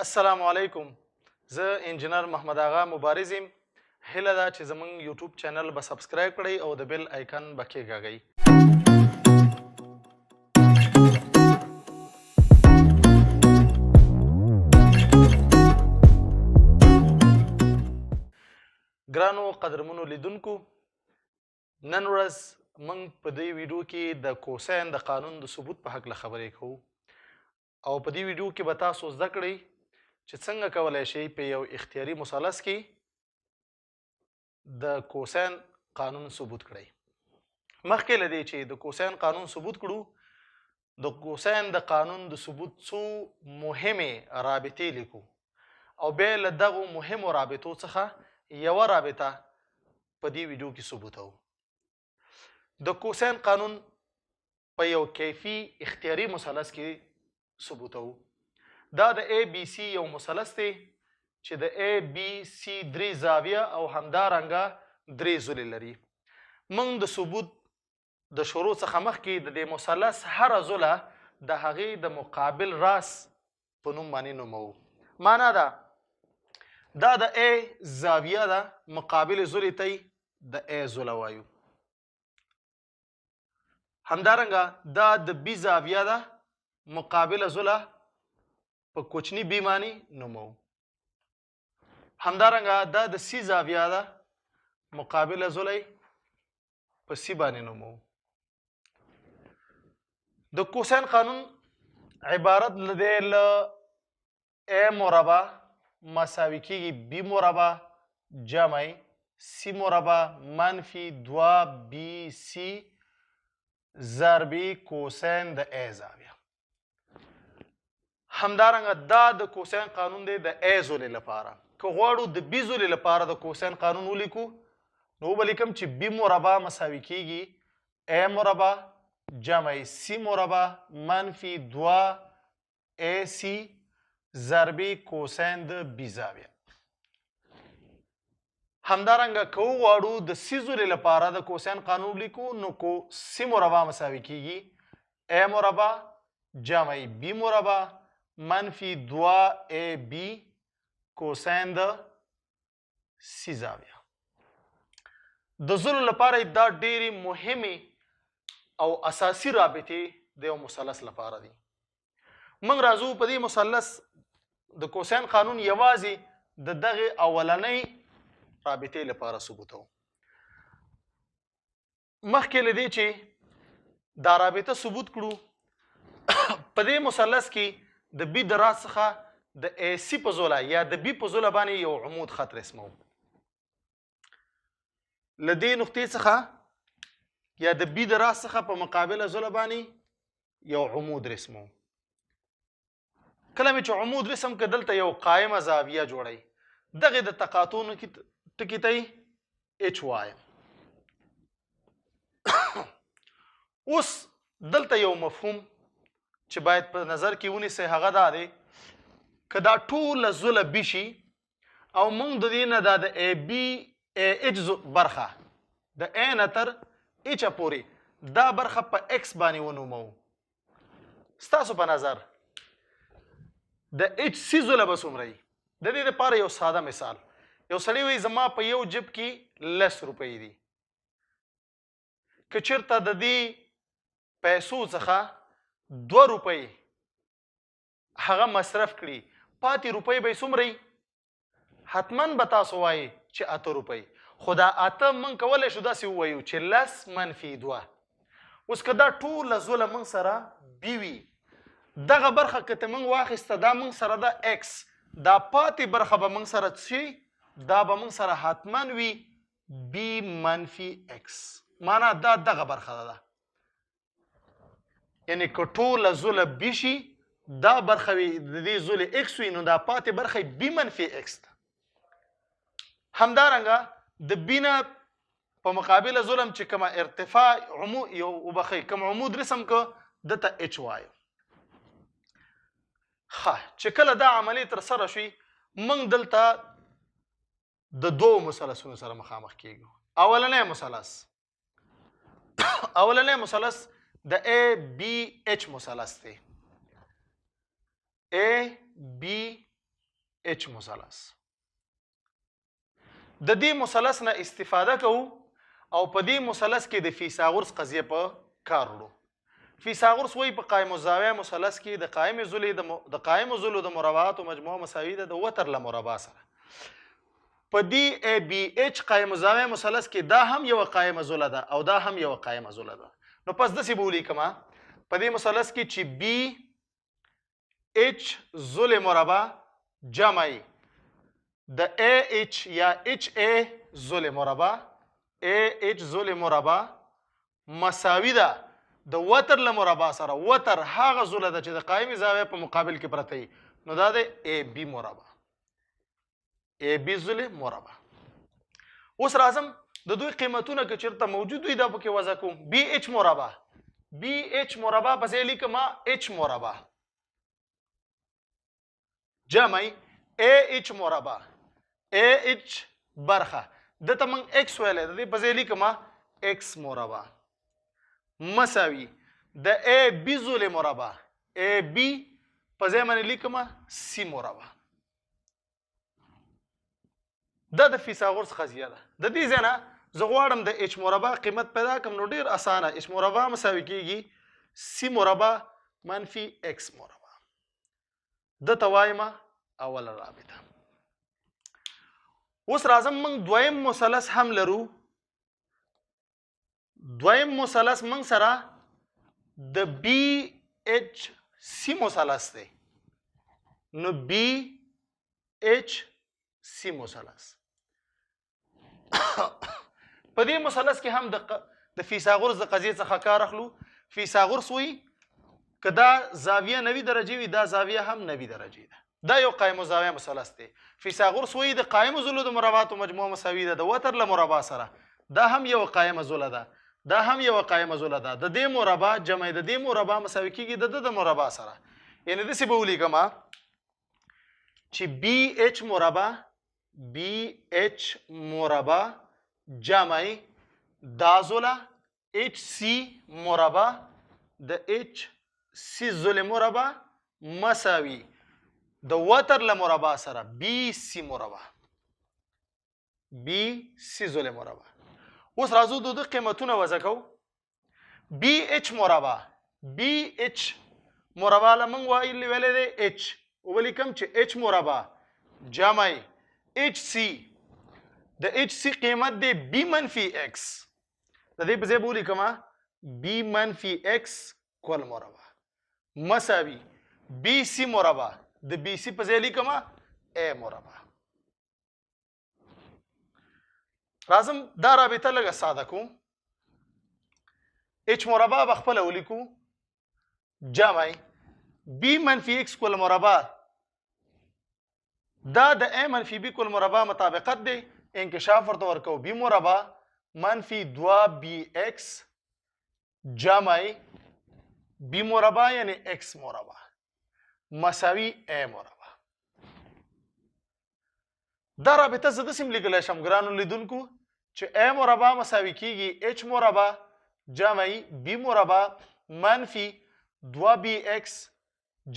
السلام علیکم، زه انجنیر محمد آغا مبارز یم. هیله ده چې زموږ یوټیوب چینل به سبسکرایب کړئ او د بیل آیکن به کېکاږئ. ګرانو قدرمنو لیدونکو، نن ورځ موږ په دې ویډیو کې د کوسین د قانون د ثبوت په هکله خبرې کوو، او په دې ویډیو کې به تاسو زده کړئ چې څنګه کولی شئ په یو اختیاري مثلث کې د کوسین قانون ثبوت کړئ. مخکې له دې چې د کوسین قانون ثبوت کړو، د کوسین د قانون د ثبوت څو مهمې رابطې لیکو، او بیا له دغو مهمو رابطو څخه یوه رابطه په دې ویډیو کې ثبوتوو. د کوسین قانون په یو کیفي اختیاري مثلث کې ثبوتوو. دا د ای بي سی یو مثلث دی چې د ای بي سی درې زاویه او همدارنګه درې ضلع لري. موږ د ثبوت د شروع څخه مخکې د دې مثلث هره ضلع د هغې د مقابل راس په نوم باندې نوموو. معنا دا دا د ای زاویه ده، مقابل ضلع ته د ای ضلع وایو. همدارنګه دا د بي زاویه ده، مقابله ضلع په کوچني بي باندې نوموو. همدارنګه دا د سی زاویه ده، مقابله ضلع په سی باندې نوموو. د کوسین قانون عبارت دی له ای مربع مساوي کېږي بي مربع جمع سی مربع منفي دوه بي سی ضربي کوسین د ای زاویه. همدارنګه دا د کوسین قانون دی د ای ضلع لپاره. که غواړو د بي ضلع لپاره د کوسین قانون ولیکو، نو وبه لیکم چې بي مربع مساوي کېږي ای مربع جمع سی مربع منفي دوه ای سی ضربي کوسین د بي زاویه. همدارنګه که وغواړو د سی ضلع لپاره د کوسین قانون ولیکو، نو کو سی مربع مساوي کېږي ای مربع جمع بي مربع منفي دوه ای بي کوسین د سی زاویه. د ضلعو لپاره دا ډېرې مهمې او اساسي رابطې د یو مثلث لپاره دي. موږ راځو په دې مثلث د کوسین قانون یوازې د دغې اولنۍ رابطې لپاره ثبوتوو. مخکې له دې چې دا رابطه ثبوت کړو، په دې مثلث کې د بي د راس څخه د ای سی په ضلع یا د بي په ضلع باندې یو عمود خط رسموو. له دې نقطې څخه یا د بي د راس څخه په مقابله ضلع باندې یو عمود رسموو. کله مې چې عمود رسم که دلته یو قایمه زاویه جوړوي، دغې د تقاطع ټکي ته یې اچ وایم. اوس دلته یو مفهوم چې باید په نظر کې ونیسئ هغه دا دی، که دا ټوله ضلع بي شي او موږ د دې نه دا د ای بي ای اچ برخه د ای نه تر اچ پورې دا برخه په ایکس باندې ونوموو، ستاسو په نظر د اچ سی ضلع به څومره وي؟ د دې لپاره یو ساده مثال، یو سړی وایي زما په یو جیب کې لس روپۍ دي، که چېرته د دې پیسو څخه دوه روپۍ هغه مصرف کړي، پاتې روپۍ به یې څومره وي؟ حتما به تاسو وایئ چې اته روپۍ، خو دا اته موږ کولی شو داسې ووایو چې لس منفي دوه. اوس که دا ټوله ضلع موږ سره بي وي، دغه برخه که ته موږ واخیسته دا موږ سره ده ایکس، دا پاتې برخه به موږ سره څه شي؟ دا به موږ سره حتما وي بي منفي ایکس. معنا دا دغه برخه ده، یعنی که ټوله ضلع بي شي دا برخه وي د دې ضلع ایکس وي، نو دا پاتې برخه بي منفي ایکس ده. همدارنګه د بي نه په مقابله ظلم چې کومه ارتفاع عمو یو وبخښئ کوم عمود رسم که ده ته اچ وایو. ښه، چې کله دا عملیې ترسره شوي، موږ دلته د دوو مثلثونو سره مخامخ کیږو. اولنی مثلث د ای بي اچ مثلث دی. ای بي اچ مثلث. د دې مثلث نه استفاده کوو او په دې مثلث کې د فیثاغورث قضیه په کار وړو. فیثاغورث وایي په قائم الزاویه مثلث کې د قائم ضلع د قائم ضلعو د مربعاتو مجموعه مساوي ده د وتر له مربع سره. په دې ای بی اچ قائم الزاویه مثلث کې دا هم یوه قائمه ضلع ده او دا هم یوه قائمه ضلع ده. نو پس داسې به ولیکم په دې مثلث کې چې بی اچ ضلع مربع جمع د ای اچ یا اچ ای ضلع مربع، ای اچ ضلع مربع مساوي ده د وتر له مربع سره. وتر هغه ضلع ده چې د قایمې زاویې په مقابل کې پرته وي، نو دا دی ای بی مربع، ای بی ضلع مربع. اوس راځم د دوی قیمتونه که چېرته موجود وي دا پکې وضع کوم. بی اچ مربع، بی اچ مربع په ځای لیکم اچ مربع جمع ای اچ مربع، ای اچ برخه دته موږ ایکس ویلی، د دې په ځای لیکم ایکس مربع مساوي د ای بی ضلع مربع، ای بی په ځای باندې لیکم سی مربع. دا د فیثاغورث قضیه ده. د دې ځای نه زه غواړم د اچ مربع قیمت پیدا کړم، نو ډېر اسانه، اچ مربع مساوي کېږي سی مربع منفي ایکس مربع. ده ته وایم اوله رابطه. اوس راځم موږ دویم مثلث هم لرو. دویم مثلث موږ سره د بی اچ سی مثلث دی. نو بی اچ سی مثلث، په دې مثلث کې هم د فیثاغورث د قضیې څخه کار اخلو. فیثاغورث وایي که دا زاویه 90 درجې وي، دا زاویه هم 90 درجې ده. دا یو قائم الزاویه مثلث دی. فیثاغورث وایي د قائم ضلعو د مربعاتو مجموعه مساوي ده د وتر له مربع سره. دا هم یو قائمه ضلع ده، دا هم یو قائمه ضلع ده. د دې مربع جمع د دې مربع مساوي کېږي د ده د مربع سره. یعنې داسې به ولیکم چې بی اچ مربع، بی اچ مربع جمع دا ضلع اچ سی مربع د اچ سی ضلع مربع مساوي د وتر له مربع سره بی سی مربع، بی سی ضلع مربع. اوس راځو د دوی قیمتونه وضع کوو. بی اچ مربع، بی اچ مربع له موږ ویلی دی اچ، ولیکم چې اچ مربع جمع اچ سی، د اچ سی قیمت دی بی منفي ایکس، د دې په ځای به ولیکم بی منفي ایکس کل مربع مساوي بی سی مربع، د بی سی په ځای لیکم ای مربع. راځم دا رابطه لږه ساده کوم. اچ مربع به خپله ولیکو جمع بی منفي ایکس کل مربع، دا د ای منفي بی کل مربع مطابقت دی، انکشاف ورته ورکوو. بی مربع منفي 2 بی ایکس جمع بی مربع یعنی ایکس مربع مساوي ای مربع. دا رابطه زه داسې هم لیکلی شم ګرانو لیدونکو چې ای مربع مساوي کېږي اچ مربع جمع بی مربع منفي 2 بی ایکس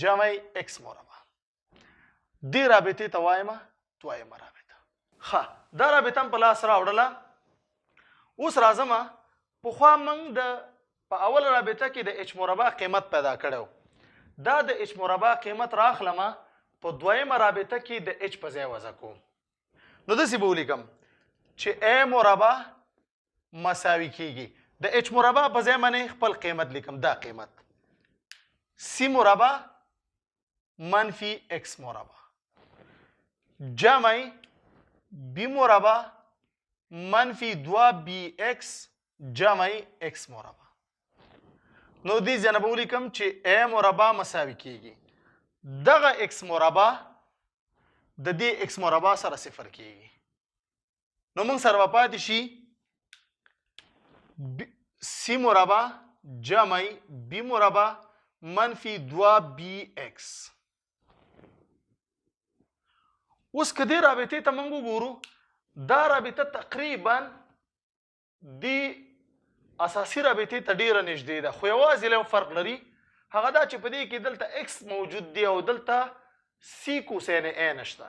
جمع ایکس مربع. دې رابطې ته وایم دویمه رابطه. ښه، دا رابطه هم په لاس راوړله. اوس راځم پخوا موږ د په اوله رابطه کې د اچ مربع قیمت پیدا کړی و. دا د اچ مربع قیمت راخلم په دویمه رابطه کې د اچ په ځای وضع کوم. نو داسې به ولیکم چې ای مربع مساوي کېږي د اچ مربع په ځای باندې خپل قیمت لیکم، دا قیمت سی مربع منفي ایکس مربع جمع بی مربع منفي 2 بی ایکس جمع ایکس مربع. نو دې ځای نه به ولیکم چې ای مربع مساوي کېږي دغه ایکس مربع د دې ایکس مربع سره صفر کېږي. نو موږ سره به پاتې شي سی مربع جمع بی مربع منفي 2 بی ایکس. اوس که دې رابطې ته موږ وګورو، دا رابطه تقریبا دې اساسي رابطې ته ډېره نږدې ده، خو یوازې یو فرق لري، هغه دا چې په دې کې دلته ایکس موجود دی او دلته سی کوسین ای نشته.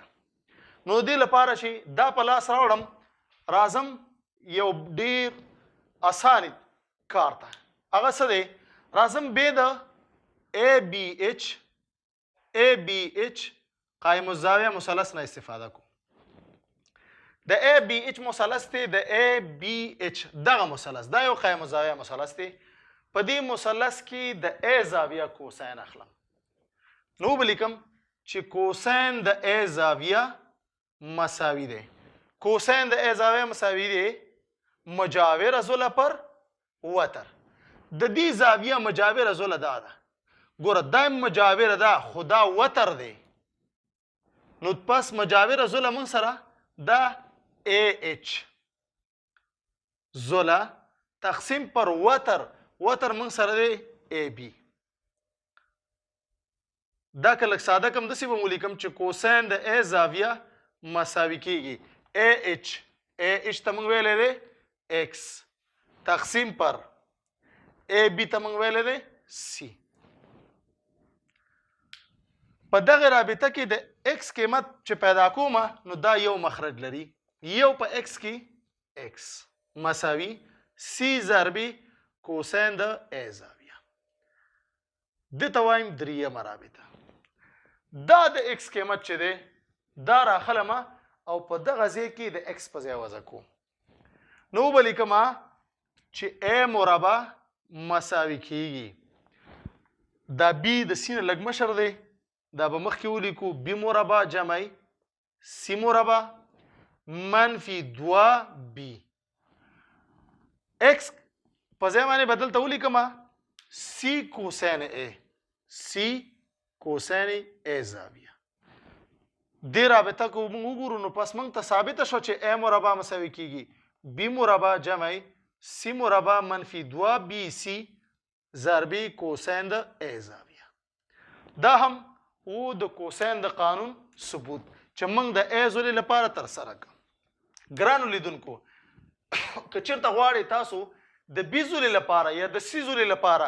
نو دې لپاره چې دا په لاس راوړم، راځم یو ډیر اسانه کار ته. هغه څه دی؟ راځم به د ای بی اچ، ای بی اچ قائم الزاویه مثلث نه استفاده کوم. د ای بی اچ مثلث دی، د ای بی اچ دغه مثلث دا یو قائم الزاویه مثلث دی. په دې مثلث کې د ای زاویه کوسین اخلم، نو به لیکم چې کوسین د ای زاویه مساوي دی، کوسین د ای زاویه مساوي دی مجاور ضلع پر وتر. د دې زاویه مجاور ضلع دا ده، ګوره دا مجاور ده خو دا وتر دی، نو پس مجاور ضلع موږ سره دا ای اچ ضلع تقسیم پر وتر، وتر موږ سره دی ای بی. دا که لږ ساده کم داسې به مو لیکم چې کوسین د ای زاویه مساوي کېږي ای اچ، ای اچ ته موږ ویلی دی ایکس تقسیم پر ای بی ته موږ ویلی دی سی. په دغه رابطه کې د ایکس قیمت چې پیدا کومه نو دا یو مخرج لري، یو په ایکس کې ایکس مساوي سی ضربي کوسین د ای زاویه. دې ته وایم دریمه رابطه. دا د ایکس قیمت چې دی دا راخلم او په دغه ځای کې د ایکس په ځای وضع کوم، نو وبه لیکم چې ای مربع مساوي کیږي، دا بی د سی نه لږ مشر دی، دا به مخکې ولیکو بی مربع جمع سی مربع منفي دوه بی ایکس په ځای باندې به دلته ولیکم سی کوسین ای، سی کوسین ای زاویه. دې رابطه که موږ وګورو نو پس موږ ته ثابته شوه چې ای مربع مساوي کیږي بی مربع جمع سی مربع منفي دوه بی سی ضربي کوسین د ای زاویه. دا هم و د کوسین د قانون ثبوت چې موږ د ای ضلع لپاره ترسره کړ. ګرانو لیدونکو، که چېرته غواړئ تاسو د بی ضلع لپاره یا د سی ضلع لپاره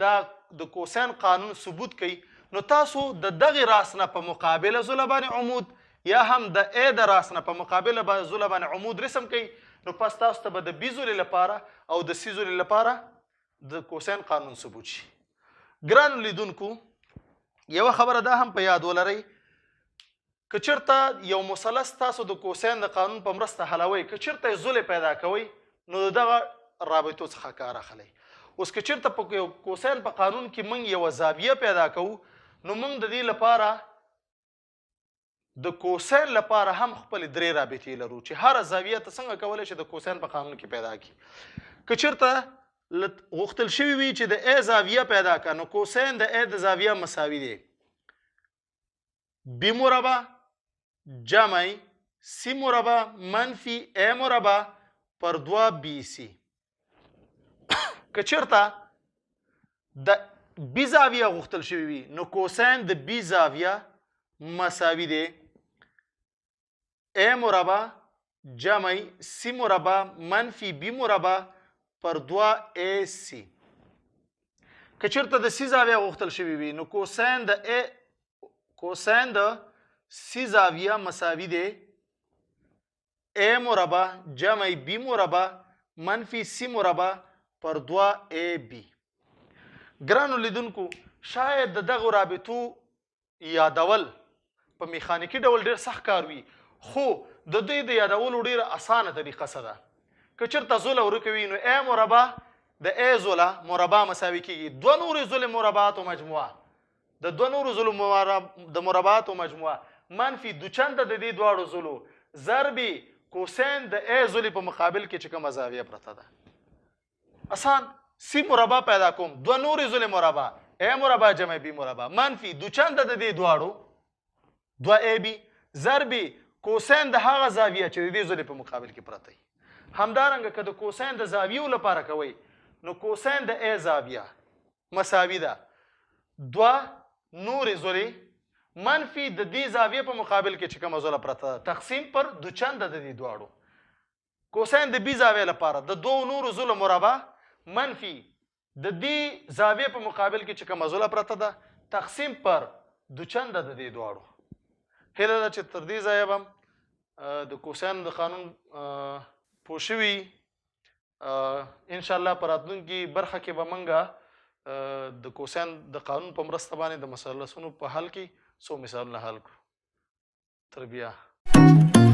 دا د کوسین قانون ثبوت کوي، نو تاسو د دغې راس نه په مقابله ضلع باندې عمود یا هم د ای د راس نه په مقابله ضلع باندې عمود رسم کوي، نو پس تاسو ته به د بی ضلع لپاره او د سی ضلع لپاره د کوسین قانون ثبوت شي. ګرانو لیدونکو، یوه خبره دا هم په یاد ولرئ، که چېرته یو مثلث تاسو د کوسین د قانون په مرسته حلوئ، که چېرته یې ضلع پیدا کوئ نو د دغه رابطو څخه کار اخلئ. اوس که چېرته په یو کوسین په قانون کې موږ یوه زاویه پیدا کوو، نو موږ د دې لپاره د کوسین لپاره هم خپلې درې رابطې لرو چې هره زاویه ته څنګه کولی شي د کوسین په قانون کې پیدا کړي. که چېرته غوښتل شوي وي چې د ای زاویه پیدا کړه، نو کوسین د ای د زاویه مساوي دی بی مربع جمع سی مربع منفي ای مربع پر دوه بی سی. که چېرته د بی زاویه غوښتل شوي وي، نو کوسین د بی زاویه مساوي دی ای مربع جمع سی مربع منفي بی مربع پر دوه ای سی. که چېرته د سی زاویه غوښتل شوي وي، نو کوسین د ای، کوسین د سی زاویه مساوي دی ای مربع جمع بی مربع منفي سی مربع پر دوه ای بی. ګرانو لیدونکو، شاید د دغو رابطو یادول په میخانیکي ډول ډېر سخت کار وي، خو د دوی د یادولو ډېره اسانه طریقه څه ده؟ که چېرته ضلع ورکه وي، نو ای مربع د ای ضلع مربع مساوي کېږي دوه نورې ضلع مربعاتو مجموعه، د دوه نورو ضلعو د مربعاتو مجموعه منفي دوچنده د دې دواړو ضلعو ضربې کوسین د ای ضلع په مقابل کې چې کومه زاویه پرته ده. اسان سی مربع پیدا کوم، دوه نورې ضلع مربع ای مربع جمع بی مربع منفي دوچنده د دې دواړو دوه ای بی ضربې کوسین د هغه زاویه چې د دې ضلع په مقابل کې پرته وي. همدارنګه که د کوسین د زاویو لپاره کوئ، نو کوسین د ای زاویه مساوي ده دوه نورې ضلع منفي د دې زاویې په مقابل کې چې کومه ضلع پرته ده تقسیم پر دوچنده د دې دواړو. کوسین د بی زاویې لپاره د دوو نورو ضلعو مربع منفي د دې زاویې په مقابل کې چې کومه ضلع پرته ده تقسیم پر دوچنده د دې دواړو. هیله ده چې تر دې ځایه به د کوسین د قانون پوه شوي. ان شاء الله په راتلونکي برخه کې به مونږه د کوسین د قانون په مرسته باندې د مثلثونو په حل کې څو مثالونه حل کړو. تر بیا.